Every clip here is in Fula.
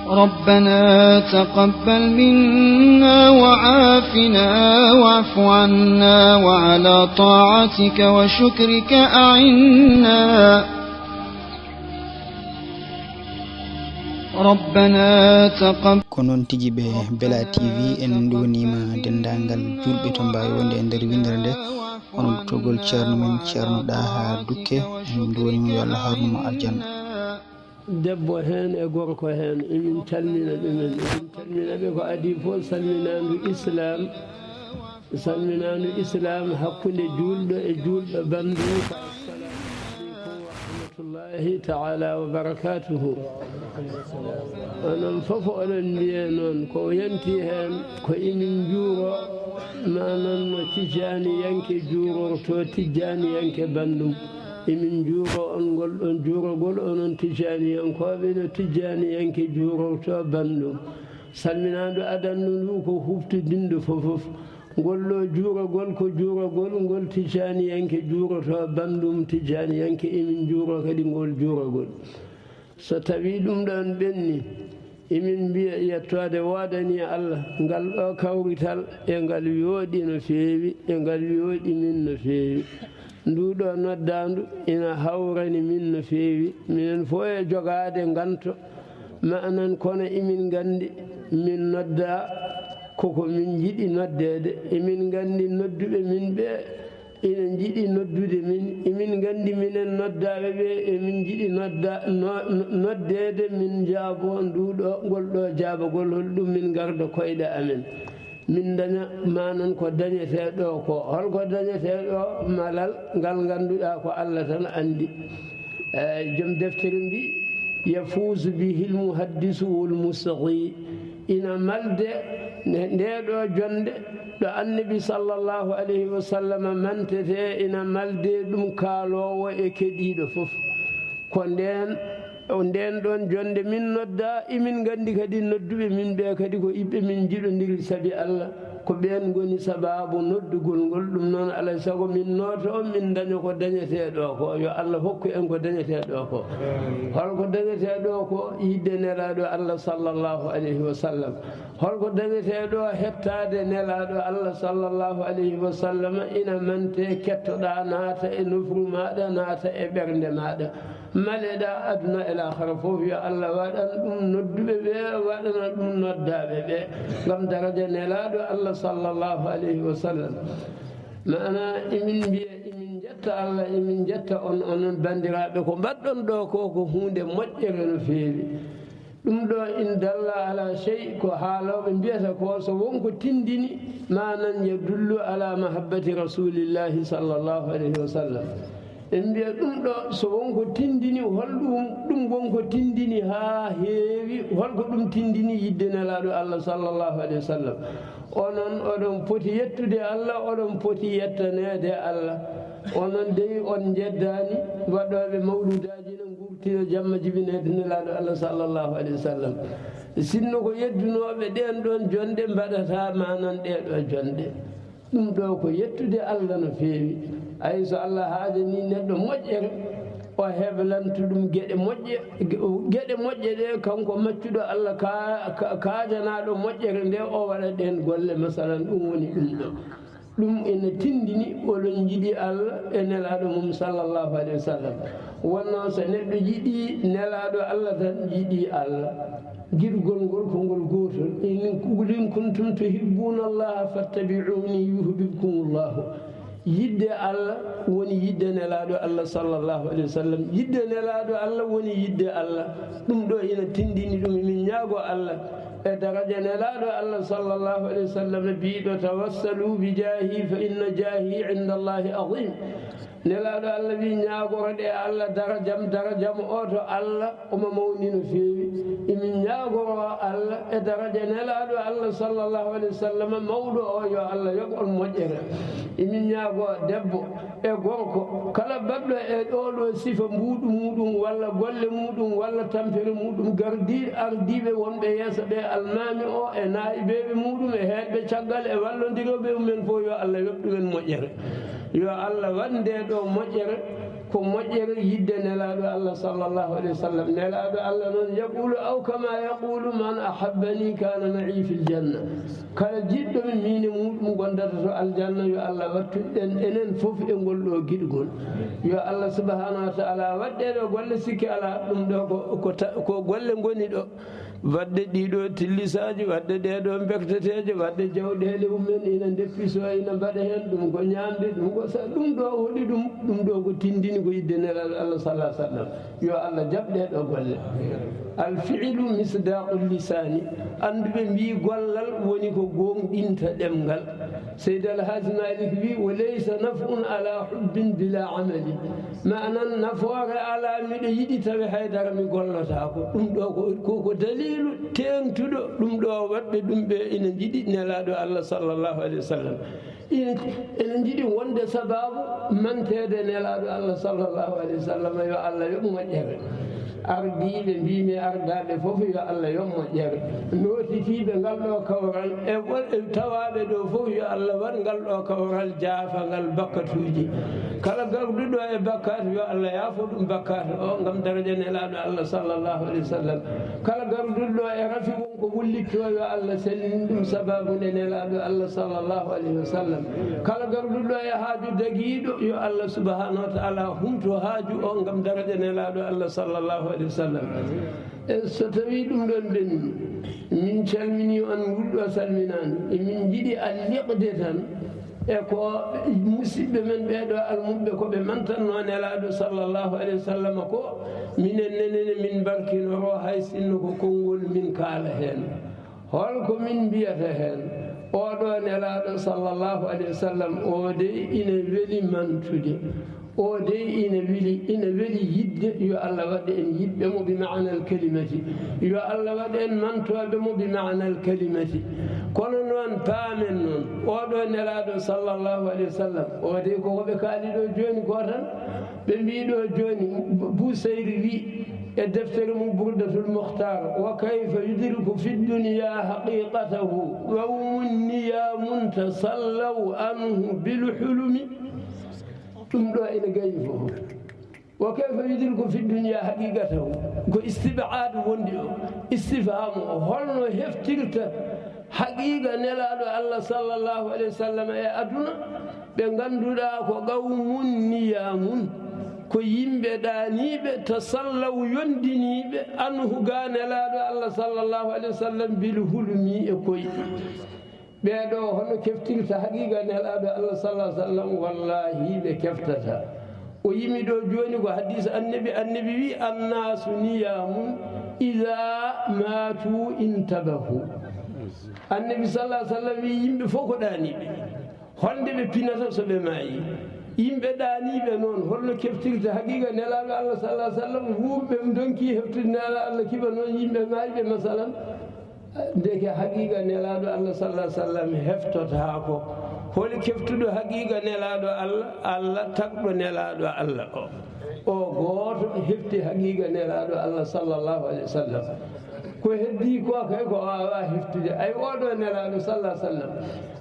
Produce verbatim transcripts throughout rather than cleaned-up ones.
ربنا تقبل منا وعافنا واعف عنا وعلى طاعتك وشكرك أعنا. ربنا تقبل. Ko noon tigi ɓe Bela T V en nduwaniima denndaangal juulɓe to mbaawi wonde e nder winndere nde, hono duttugol ceerno men, Ceerno Ɗaha Dukke, en nduwaniima yo Allah haarnu mo aljanna. Debbo heen e gorko heen, emin calmina ɗumen, emin calmina ɓe ko adii fof, salminaandu Islaam, salminaandu Islaam hakkunde juulɗo e juulɗo banndum, ko assalaamu aleykum wa rahmatullaahi taala wa barakaatuhu. Onon fof oɗon mbiye noon, ko yanti heen ko emin njuuro, manan no tijjaaniyanke juurorto tijjaaniyanke banndum. Emin njuuro on ngol ɗon juuragol, onon tijjaaniyankooɓe no tijjaaniyanke juurorto banndum. Salminaandu adanndu ndu ko huftidindu fof fof. Ngol ɗo juuragol ko juuragol ngol tijjaaniyanke juuroto banndum, tijjaaniyanke emin njuuro kadi ngol juuragol. So tawii ɗum ɗon ɓenni, emin mbiya yettoode woodanii Allah, ngal ɗo kawrital e ngal yooɗi no feewi, e ngal yooɗi min no feewi. Ndu ɗo noddaandu ina hawrani min no feewi. Minen fof e jogaade nganto, manan kono emin nganndi min noddaa koko min njiɗi noddeede. Emin nganndi nodduɓe min ɓe ina njiɗi noddude min. Emin nganndi minen noddaaɓe ɓe emin njiɗi nodda-, no-, no-, noddeede, min njaabo ndu ɗo, ngol ɗo jaabagol, hol ɗum min ngarda koyɗe amen. Min daña manan ko dañetee ɗo ko. Holko dañetee ɗo? Malal ngal ngannduɗaa ko Allah tan anndi. Eey, joom deftere mbi, "Yafuuzu bihil muhaddisu wal mustaqi." Ina malde nde, nde ɗo jonnde ɗo Annabi sallallahu alayhi wa sallam mantete, ina malde ɗum kaaloowo e keɗiiɗo fof. Ko ndeen, o ndeen ɗoon jonnde min nodda, emin nganndi kadi nodduɓe min ɓe kadi ko iɓɓe min njiɗondiri sabi Allah. Ko ɓeen ngoni sabaabu noddugol ngol. Ɗum noon, alaa e sago min nooto, min daña ko dañetee ɗo ko. Yo Allah hokku en ko dañetee ɗo ko. Holko dañetee ɗo ko? Yiɗde Nelaaɗo Allah sallallahu alayhi wa sallam. Holko dañetee ɗo? Hettaade Nelaaɗo Allah sallallahu alayhi wa sallam ina mante, kettoɗaa, naata e nofru maaɗa, naata e ɓernde maaɗa. Maleɗaa aduna e laakhara fof, yo Allah waɗan ɗum nodduɓe ɓe, waɗana ɗum noddaaɓe ɓe, ngam daraja Nelaaɗo Allah sallallahu alayhi wa sallam. Maana, emin mbiya, emin njetta Allah, emin njetta on, onon banndiraaɓe. Ko mbaɗɗon ɗo ko, ko huunde moƴƴere no feewi. Ɗum ɗo in dalla ala shay, ko haalooɓe mbiyata ko, so wonko tindini, manan yadullu ala mahabbati rasulillahi sallallahu alayhi wa sallam. En mbiya ɗum ɗo, so wonko tindini, hol ɗum, ɗum wonko tindini haa heewi, holko ɗum tindini? Yiɗde Nelaaɗo Allah sallallahu alayhi wa sallam. Onon, oɗon poti yettude Allah, oɗon poti yettaneede Allah. Onon dey, on njeddaani waɗooɓe mawludaaji no nguurtira jamma jibineede Nelaaɗo Allah sallallahu alayhi wa sallam. Sinno ko yeddunooɓe ɗeen ɗoon jonɗe mbaɗata manan ɗee ɗo jonɗe. Ɗum ɗo ko yettude Allah no feewi. Ay, so Allah haajanii neɗɗo moƴƴere, o heblantu ɗum geɗe moƴƴe, ge-, geɗe moƴƴe ɗe kanko maccuɗo Allah ka-, ka-, kaajanaaɗo moƴƴere nde, o waɗa ɗeen golle, masalan, ɗum woni ɗum ɗo. Ɗum ene tindini oɗon njiɗi Allah e Nelaaɗo mum sallallahu alayhi wa sallam. Wonno so neɗɗo yiɗi Nelaaɗo Allah tan, yiɗi Allah. Giɗugol ngol ko ngol gootol. In, "Qul in kuntum tuhibbuna Allaha fattabi'uni yuhbibkumullahu." Yiɗde Allah woni yiɗde Nelaaɗo Allah sallallahu alayhi wa sallam. Yiɗde Nelaaɗo Allah woni yiɗde Allah. Ɗum ɗo ina tindini ɗum. Min ñaago Allah e daraja Nelaaɗo Allah sallallahu alayhi wa sallam, biiɗo, "Tawassalu bi jaahi fa inna jaahi inda Allahi azim." Nelaaɗo Allah wi, "Ñaagoroɗe Allah darajam, darajam o to Allah omo mawni no feewi." Emin ñaagoro Allah e daraja Nelaaɗo Allah sallallahu alayhi wa sallam mawɗo o, yo Allah yoɓ on moƴƴere. Emin ñaago debbo e gorko kala baɗɗo e ɗo ɗo sifa mbuuɗu muɗum walla golle muɗum walla tampere muɗum, gardi ardiiɓe wonɓe yeeso ɓe, almaami o e naayibeeɓe muɗum e heedɓe caggal e wallondirooɓe mumen fof, yo Allah yoɓ ɗumen moƴƴere. Yo Allah waɗ nde ɗo moƴƴere Ko moƴƴere yiɗde Nelaaɗo Allah sallallahu alayhi wa sallam. Nelaaɗo Allah noon, yaqulu aw kama yaqulu man ahabbani kana ma'i fil janna. Kala jiɗɗo mi, miin e muuɗum gondata to aljanna. Yo Allah wattu en enen fof e ngol ɗoo giɗgol. Yo Allah subhanahu wa ta'ala waɗ ɗee ɗoo golle, sikke alaa, ɗum ɗoo ko, ko ta-, ko golle ngoni ɗo. Waɗde ɗiɗo tillisaaji, waɗde ɗee ɗoo mbekteteeje, waɗde jawɗeele mum en ina ndeppisoo, ina mbaɗa heen, ɗum ko ñaamde, ɗum ko sa-, ɗum ɗoo hoɗi ɗum, ɗum ɗoo ko tindini ko yiɗde Nelaaɗo Allah sallallahu alayhi wa sallam. Yo Allah jaɓ ɗee ɗoo golle. Al fi'lu misdaqul lisaani, annduɓe mbii gollal woni ko gooŋɗinta ɗemngal. Seydi Al Haaji Malik wi, "Wa laysa naf'un ala hubbin bila amali." Manan nafoore alaa miɗo yiɗi tawi haydara mi gollotaako. Ɗum ɗoo ko, ko, ko daliilu teeŋtuɗo ɗum ɗoo waɗɓe ɗum ɓe ina njiɗi Nelaaɗo Allah sallallahu alayhi wa sallam. Ina, ina njiɗi wonde sabaabu manteede Nelaaɗo Allah sallallahu alayhi wa sallam. Yo Allah yoɓ moƴƴere. Ardiiɓe, mbiimi ardaaɓe fof, yo Allah yoɓ moƴƴere. Nootitiiɓe ngal ɗoo kawral e won-, e tawaaɓe ɗoo fof, yo Allah waɗ ngal ɗoo kawral jaafangal bakkatuuji. Kala garduɗo e bakkaatu, yo Allah yaafo ɗum bakkaatu o ngam daraja Nelaaɗo Allah sallallahu alayhi wa sallam. Kala garduɗo e rafi won ko wullitto, yo Allah sellin ɗum sababu nde Nelaaɗo Allah sallallahu alayhi wa sallam. Kala garduɗo e haaju dagiiɗo, yo Allah subhanahu wa ta'ala humto haaju o ngam daraja Nelaaɗo Allah sallallahu alayhi wa sallam. E so tawii ɗum ɗoon ɓenni, min calminii on ngulɗo salminaandu. Emin njiɗi alliqde tan e ko musidɓe men ɓee ɗoo almuɓɓe ko ɓe mantannoo Nelaaɗo sallallahu alayhi wa sallam ko, minen nene ne min mbarkinoro hay sinno ko konngol min kaala heen. Hol ko min mbiyata heen? Oo ɗoo Nelaaɗo sallallahu alayhi wa sallam, o dey ina weli mantude. O dey ina weli, ina weli yiɗde. Yo Allah waɗ en yiɗɓe mo bi ma'anal kalimati. Yo Allah waɗ en mantooɓe mo bi ma'anal kalimati. Kono noon, paamen noon, oo ɗoo Nelaaɗo sallallahu alayhi wa sallam, o dey ko ko ɓe kaali ɗoo jooni ko tan. Ɓe mbii ɗoo jooni, Busayri wi e deftere mum Burdatul Mukhtar, "Wa kayfa yudriku fi dunya haqiqatahu qawmun niyamun tasallaw anhu bil hulumi." Ɗum ɗoo ina gayni fof. "Wa kayfa yudriku fi dunya haqiqatahu." Ko istib'aadu wondi o, istifhaamu o. Holno heftirta haqiqa Nelaaɗo Allah sallallahu alayhi wa sallam e aduna? Ɓe ngannduɗaa ko qawmun niyamun, ko yimɓe ɗaaniiɓe, tasallaw yondiniiɓe, anhu ga Nelaaɗo Allah sallallahu alayhi wa sallam, bil hulumi e koy. Ɓee ɗoo hono keftirta haqiqa Nelaaɗo Allah sallallahu alayhi wa sallam? Wallahi ɓe keftata. O yimi ɗoo jooni ko hadis Annabi, Annabi wi, "Annaasu niyamun iza matu intabahu." Annabi sallallahu alayhi wa sallam wi, yimɓe fof ko ɗaaniiɓe. Holnde ɓe pinata so ɓe maayi? Yimɓe ɗaaniiɓe noon, holno keftirta haqiqa Nelaaɗo Allah sallallahu alayhi wa sallam? Wuurɓe ndonki heftude Nelaaɗo Allah kiɓa noon, yimɓe maayɓe, masalan. Ndeke haqiqa Nelaaɗo Allah sallallahu alayhi wa sallam heftotaako. Holi keftuɗo haqiqa Nelaaɗo Allah? Allah tagɗo Nelaaɗo Allah o. O gooto hefti haqiqa Nelaaɗo Allah sallallahu alayhi wa sallam. Ko heddii ko kay ko waawaa heftude. Ay, oo ɗoo Nelaaɗo sallallahu alayhi wa sallam,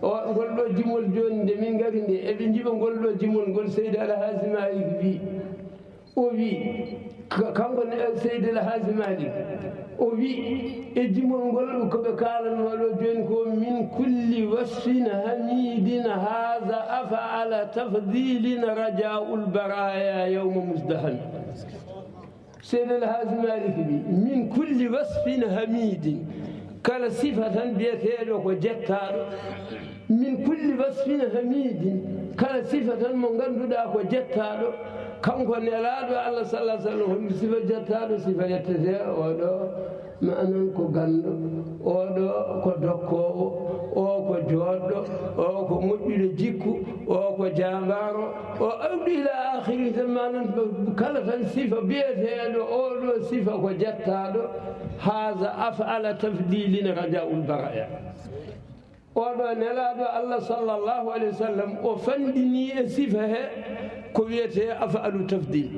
o, ngol ɗoo jimol jooni nde min ngari nde, eɓe njiɓa ngol ɗoo jimol ngol Seydi Alhaaji Maalik wi. O wi, ka-, kanko ne Seydi Alhaaji Maalik, o wi e jimol ngol ko ɓe kaalanoo ɗoo jooni ko, "Min kulli wasfin hamidin haza af'ala tafdilin rajaul baraya yawma muzdahami." Seydi Alhaaji Maalik wi, "Min kulli wasfin hamidin," kala sifa tan biyeteeɗo ko jettaaɗo. "Min kulli wasfin hamidin," kala sifa tan mo ngannduɗaa ko jettaaɗo. Kanko Nelaaɗo Allah sallallahu alayhi wa sallam, holno sifa jettaaɗo? Sifa yettetee oo ɗoo, manan ko ganndo, oo ɗoo ko dokkoowo, oo ko jooɗɗo, oo ko moƴƴuɗo jikku, oo ko jaambaaro, o awɗi ila akhiri zamanan. Kala tan sifa biyeteeɗo oo ɗoo sifa ko jettaaɗo, haza af'ala tafdilin rajaul baraya. Oo ɗoo Nelaaɗo Allah sallallahu alayhi wa sallam, o fanndinii e sifa he ko wiyetee af'alu tafdil.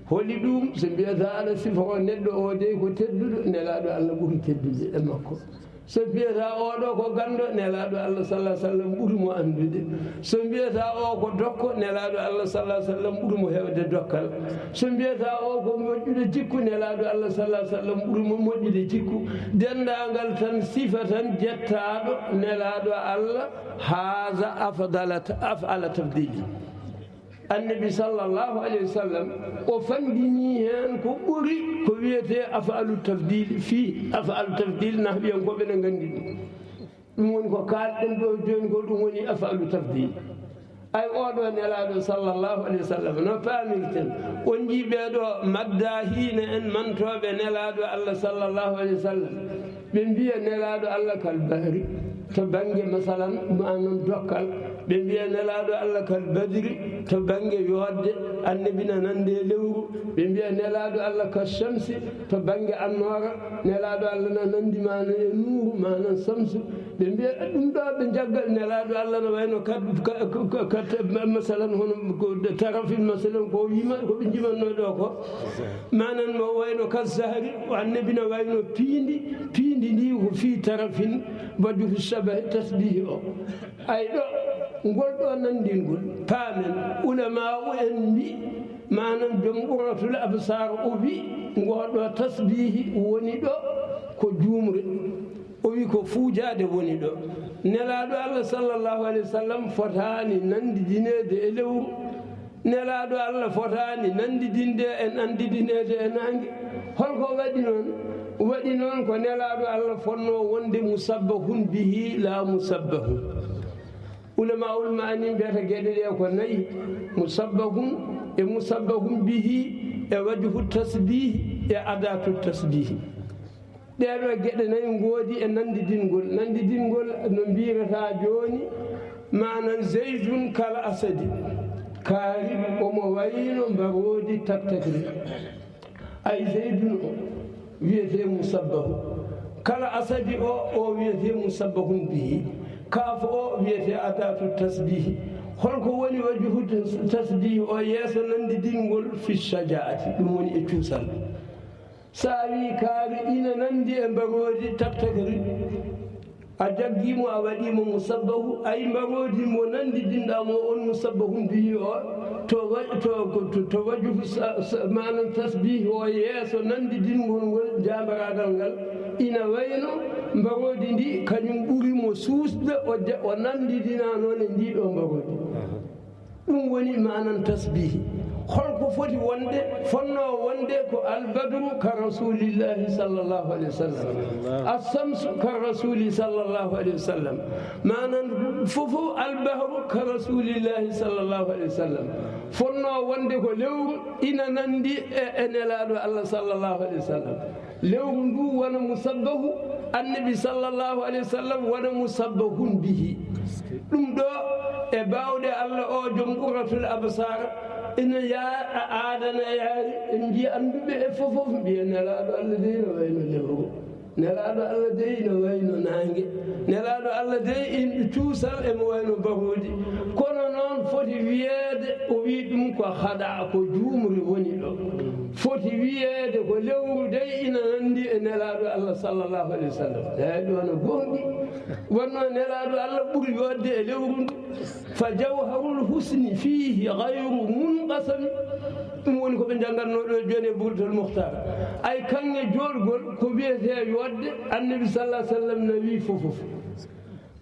Holi ɗum? So mbiyata aɗa sifa o neɗɗo, o dey ko tedduɗo, Nelaaɗo Allah ɓuri teddude e makko. So mbiyata oɗo ko ganndo, Nelaaɗo Allah sallallahu alaihi wasallam ɓuri mo anndude. So mbiyata o ko dokko, Nelaaɗo Allah sallallahu alaihi wasallam ɓuri mo heewde dokkal. So mbiyata o ko moƴƴuɗo jikku, Nelaaɗo Allah sallallahu alaihi wasallam ɓuri mo moƴƴude jikku. Denndaangal tan sifa tan jettaaɗo Nelaaɗo Allah, haza afdala, afala tafdili. Annabi sallallahu alaihi wasallam o fanndini heen ko ɓuri ko wiyetee af'alu tafdil. Fii af'alu tafdil, nahwiyankooɓe ne nganndi ɗum. Ɗum woni ko kaalɗen ɗo jooni ko ɗum woni af'alu tafdil. Ay oɗo Nelaaɗo sallallahu alaihi wasallam no paamirten, on njii ɓee ɗo maddaahiina en mantooɓe Nelaaɗo Allah sallallahu alaihi wasallam. Ɓe mbiya Nelaaɗo Allah kal bahri to bannge masalan, manan dokkal. Ɓe mbiya Nelaaɗo Allah kal badri to bannge yooɗde, Annabi na nanndi e lewru. Ɓe mbiya Nelaaɗo Allah kal shamsi to bannge annoora, Nelaaɗo Allah na nanndi manan e nuuru, manan samsu. Ɓe mbiya ɗum ɗo, ɓe njagga Nelaaɗo Allah no wayno ka, ka, ka, ka, ka, masalan hono ko tarafin, masalan ko yima, ko ɓe njimanno ɗo ko. Manan mo wayno ka zahri, o Annabi no wayno piindi, piindi ndi ko fii tarafin, wajhu shabahi tasbihi o. Ay ɗo, ngol ɗo nanndingol, paamen, ulama'u en mbi, manan joom Qurratul Absar o wi, ngo ɗo tasbihi woni ɗo ko juumre. O wi ko fuujaade woni ɗo. Nelaaɗo Allah sallallahu alaihi wasallam fotaani nanndidineede e lewru. Nelaaɗo Allah fotaani nanndidinde e nanndidineede e naange. Holko waɗi noon? Waɗi noon ko Nelaaɗo Allah fotnoo wonde musabbahun bihi, laa musabbahun. Ulama'ul maani mbiyata geɗe ɗe ko nayi, musabbahun e musabbahun bihi e wajhu tasbih e adatu tasbih. Ɗee ɗo geɗe nayi ngoodi e nanndidingol. Nanndidingol no mbiyata jooni, manan Zaydun kal asadi, kaari omo wayno mbaroodi taktakri. Ay Zaydun o wiyetee musabbahu. Kal asadi o, o wiyetee musabbahun bihi. Kaaf o wiyetee adatu tasbihi. Holko woni wajhu tas-, tasbihi o yeeso nanndidingol? Fi shaja'ati, ɗum woni e cuusal. So a wi kaari ina nanndi e mbaroodi taktakri, a jaggii mo, a waɗii mo musabbahu, ay mbaroodi mo nanndidinɗaa mo on musabbahun bihi o, to wa-, to, to, to wajhu sa-, sa-, manan tasbihi o yeeso nanndidingol ngol jaambaraagal ngal, ina wayno mbaroodi ndi kañum ɓuri mo suusde o ja-, o nanndidinaa noon e ndii ɗo mbaroodi. Ɗum woni manan tasbihi. Holko foti wonde? Fotnoo wonde ko albadru ka rasulillahi sallallahu alaihi wasallam, assamsu ka rasuli sallallahu alaihi wasallam. Manan fof albahru ka rasulillahi sallallahu alaihi wasallam. Fotnoo wonde ko lewru ina nanndi e, e Nelaaɗo Allah sallallahu alaihi wasallam. Lewru ndu wona musabbahu, Annabi sallallahu alaihi wasallam wona musabbahun bihi. Ɗum ɗo e baawɗe Allah o joom Qurratul Absar, ina ya-, a-, aadana yaari, en njii annduɓe e fof fof mbiya Nelaaɗo Allah dey no wayno lewru. Nelaaɗo Allah dey no wayno naange. Nelaaɗo Allah dey in cuusal emo wayno mbaroodi. Kono noon foti wiyeede o wi ɗum ko haɗa, ko juumre woni ɗo. Foti wiyeede ko lewru dey ina nanndi e Nelaaɗo Allah sallallahu alaihi wasallam. Eeyi, ɗo no gonɗi. Wonno Nelaaɗo Allah ɓuri yodde e lewru ndu. Fa jawharul husni fihi ghayru munqasami. Ɗum woni ko ɓe njanngatnoo ɗo jooni e Burdatul Mukhtar. Ay kaŋŋe jooɗgol ko wiyetee yodde, Annabi sallallahu alaihi wasallam na wi fof fof.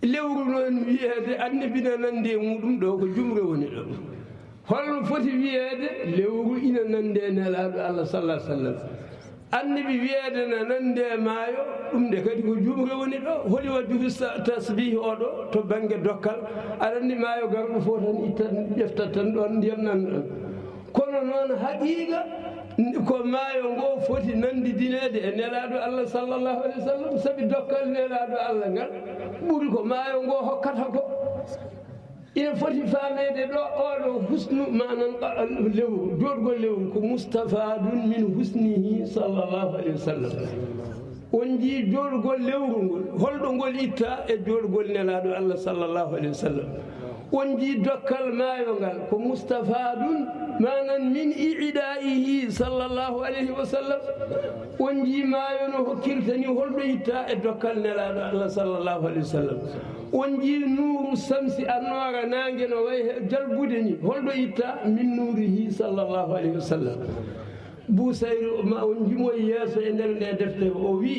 Lewru noon wiyeede Annabi na nanndi e muɗum ɗo ko juumre woni ɗo. Holno foti wiyeede lewru ina nanndi e Nelaaɗo Allah sallallahu alaihi wasallam? Annabi wiyeede na nanndi e maayo, ɗum de kadi ko juumre woni ɗo. Holi wajhu sa-, tasbihi o ɗo to bannge dokkal? Aɗa anndi maayo garɗo fof tan ittan, ƴeftat tan ɗon ndiyam nan ɗon. Kono noon haqiiqa ko maayo ngo foti nanndidineede e Nelaaɗo Allah sallallahu alaihi wasallam, sabi dokkal Nelaaɗo Allah ngal ɓuri ko maayo ngo hokkata ko. Ina foti faameede ɗo, oɗo husnu, manan, a, a, lewru, jooɗgol lewru ko mustafadun min husnihi sallallahu alaihi wasallam. On njii jooɗgol lewru ngol, holɗo ngol itta e jooɗgol Nelaaɗo Allah sallallahu alaihi wasallam? On njii dokkal maayo ngal ko mustafadun, manan min i'da'ihi sallallahu alayhi wa sallam. On njii maayo no hokkirta ni, holɗo itta e dokkal Nelaaɗo Allah sallallahu alayhi wa sallam. On njii nuuru samsi, annoora naange no way he jalbude ni, holɗo itta? Min nuurihi sallallahu alayhi wa sallam. Busayri ma on njimoy yeeso e nder nde defte, o wi: